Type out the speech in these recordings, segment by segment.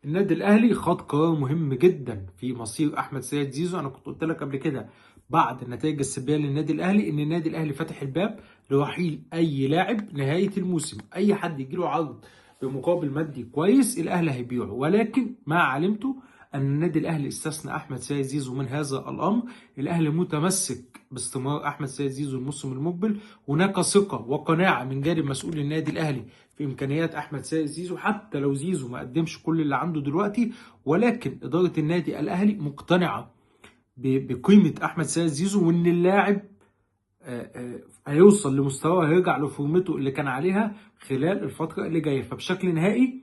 النادي الاهلي خد قرار مهم جدا في مصير احمد سيد زيزو. انا كنت قلت لك قبل كده بعد النتائج السلبية للنادي الاهلي ان النادي الاهلي فتح الباب لرحيل اي لاعب نهاية الموسم، اي حد يجيله عرض بمقابل مادي كويس الاهلي هيبيعه. ولكن ما علمته ان النادي الاهلي استثنى احمد سيد زيزو من هذا الامر. الاهلي متمسك باستمرار احمد سيد زيزو الموسم المقبل، هناك ثقة وقناعه من جانب مسؤول النادي الاهلي في امكانيات احمد سيد زيزو، حتى لو زيزو ما قدمش كل اللي عنده دلوقتي، ولكن ادارة النادي الاهلي مقتنعة بقيمة احمد سيد زيزو، وان اللاعب هيوصل لمستواه، هيرجع لفورمته اللي كان عليها خلال الفترة اللي جاية. فبشكل نهائي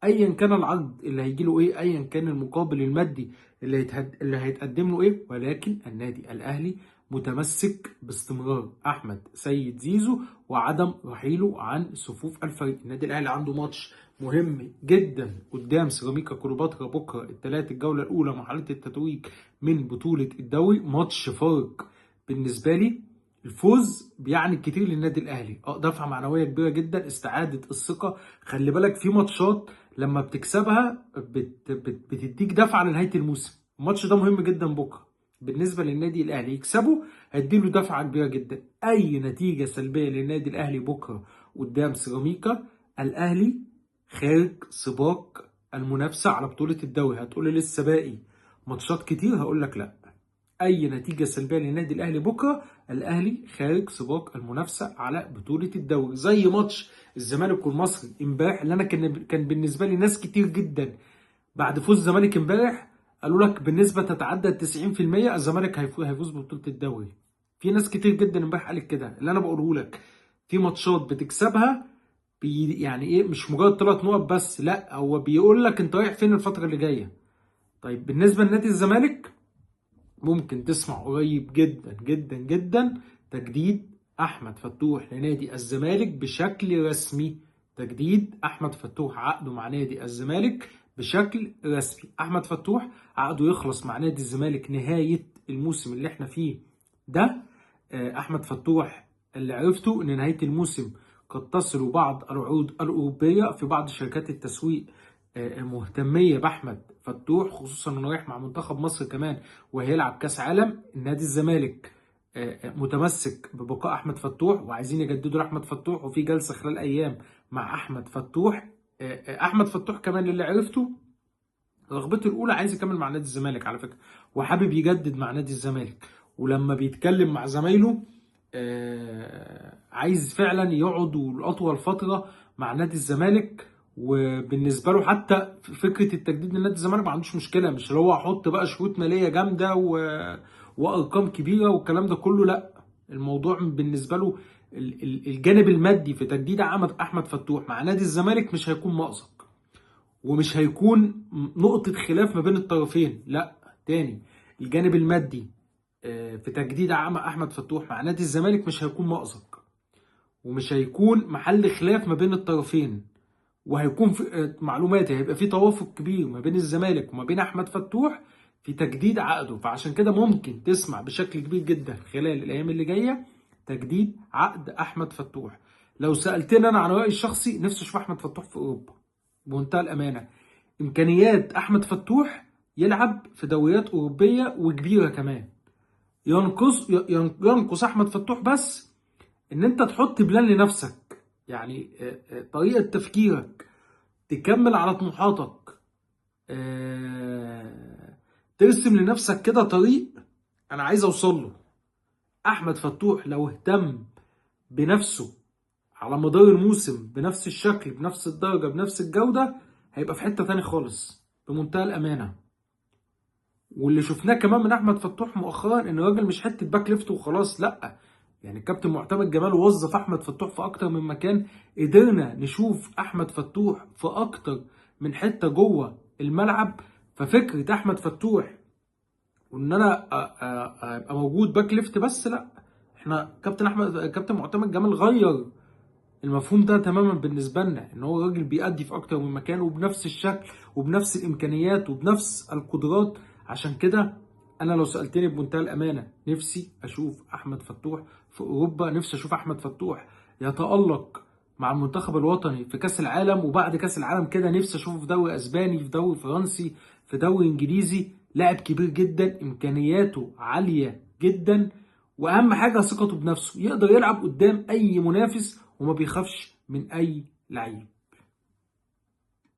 ايا كان العرض اللي هيجي له ايه، ايا كان المقابل المادي اللي هيتقدم له ايه، ولكن النادي الاهلي متمسك باستمرار احمد سيد زيزو وعدم رحيله عن صفوف الفريق. النادي الاهلي عنده ماتش مهم جدا قدام سيراميكا كليوباترا بكره الثلاث، الجولة الاولى مرحلة التتويج من بطوله الدوري. ماتش فارق بالنسبة لي، الفوز بيعني كتير للنادي الاهلي، دفعه معنوية كبيرة جدا، استعاده الثقة. خلي بالك في ماتشات لما بتكسبها بتديك دفعه لنهاية الموسم. الماتش ده مهم جدا بكره بالنسبة للنادي الاهلي، يكسبه هيديله دفعه كبيرة جدا. اي نتيجة سلبية للنادي الاهلي بكره قدام سيراميكا، الاهلي خارج سباق المنافسة على بطوله الدوري. هتقولي لسه باقي ماتشات كتير، هقول لك لا، اي نتيجة سلبية للنادي الاهلي بكره الاهلي خارج سباق المنافسة على بطوله الدوري. زي ماتش الزمالك والمصري امبارح، اللي انا كان بالنسبة لي ناس كتير جدا بعد فوز الزمالك امبارح قالوا لك بالنسبة تتعدى 90% الزمالك هيفوز ببطولة الدوري. في ناس كتير جدا امبارح قالت كده. اللي انا بقوله لك في ماتشات بتكسبها يعني ايه، مش مجرد 3 نقط بس، لا هو بيقول لك انت رايح فين الفترة اللي جاية. طيب بالنسبة لنادي الزمالك ممكن تسمع قريب جدا جدا جدا تجديد احمد فتوح لنادي الزمالك بشكل رسمي. تجديد احمد فتوح عقده مع نادي الزمالك بشكل رسمي. احمد فتوح عقده يخلص مع نادي الزمالك نهاية الموسم اللي احنا فيه ده. احمد فتوح اللي عرفته ان نهاية الموسم قد تصل بعض العروض الاوروبية في بعض شركات التسويق مهتميه باحمد فتوح، خصوصا انه رايح مع منتخب مصر كمان وهيلعب كاس عالم. نادي الزمالك متمسك ببقاء احمد فتوح وعايزين يجددوا لاحمد فتوح، وفي جلسه خلال ايام مع احمد فتوح. احمد فتوح كمان اللي عرفته رغبته الاولى عايز يكمل مع نادي الزمالك على فكرة، وحابب يجدد مع نادي الزمالك، ولما بيتكلم مع زمايله عايز فعلا يقعد لاطول فترة مع نادي الزمالك. وبالنسبة له حتى فكرة التجديد لنادي الزمالك ما عندوش مشكلة، مش اللي هو احط بقى شروط ماليه جامدة وارقام كبيرة والكلام ده كله، لا الموضوع بالنسبة له الجانب المادي في تجديد احمد فتوح مع نادي الزمالك مش هيكون مأزق ومش هيكون نقطة خلاف ما بين الطرفين. لا تاني، الجانب المادي في تجديد احمد فتوح مع نادي الزمالك مش هيكون مأزق ومش هيكون محل خلاف ما بين الطرفين، وهيكون في معلوماتي هيبقى في توافق كبير ما بين الزمالك وما بين احمد فتوح في تجديد عقده. فعشان كده ممكن تسمع بشكل كبير جدا خلال الايام اللي جاية تجديد عقد احمد فتوح. لو سالتني انا عن رايي الشخصي، نفسي اشوف احمد فتوح في اوروبا بمنتهى الامانة. امكانيات احمد فتوح يلعب في دوريات اوروبية وكبيره كمان. ينقص احمد فتوح بس ان انت تحط plan لنفسك، يعني طريقه تفكيرك تكمل على طموحاتك، ترسم لنفسك كده طريق انا عايز اوصل له. احمد فتوح لو اهتم بنفسه على مدار الموسم بنفس الشكل بنفس الدرجة بنفس الجودة هيبقى في حتة تاني خالص بمنتهى الامانة. واللي شفناه كمان من احمد فتوح مؤخرا ان الراجل مش حتة back left وخلاص، لا يعني الكابتن معتمد جمال وظف احمد فتوح في اكتر من مكان، قدرنا نشوف احمد فتوح في اكتر من حتة جوه الملعب. ففكره احمد فتوح وان انا ابقى موجود back left بس، لا احنا كابتن معتمد جمال غير المفهوم ده تماما بالنسبة لنا، ان هو راجل بيأدي في اكتر من مكان وبنفس الشكل وبنفس الامكانيات وبنفس القدرات. عشان كده انا لو سالتني بمنتهى الامانة نفسي اشوف احمد فتوح في اوروبا، نفسي اشوف احمد فتوح يتالق مع المنتخب الوطني في كاس العالم، وبعد كاس العالم كده نفسي اشوفه في دوري اسباني، في دوري فرنسي، في دوري انجليزي. لاعب كبير جدا، امكانياته عالية جدا، واهم حاجة ثقته بنفسه، يقدر يلعب قدام اي منافس وما بيخافش من اي لعيب.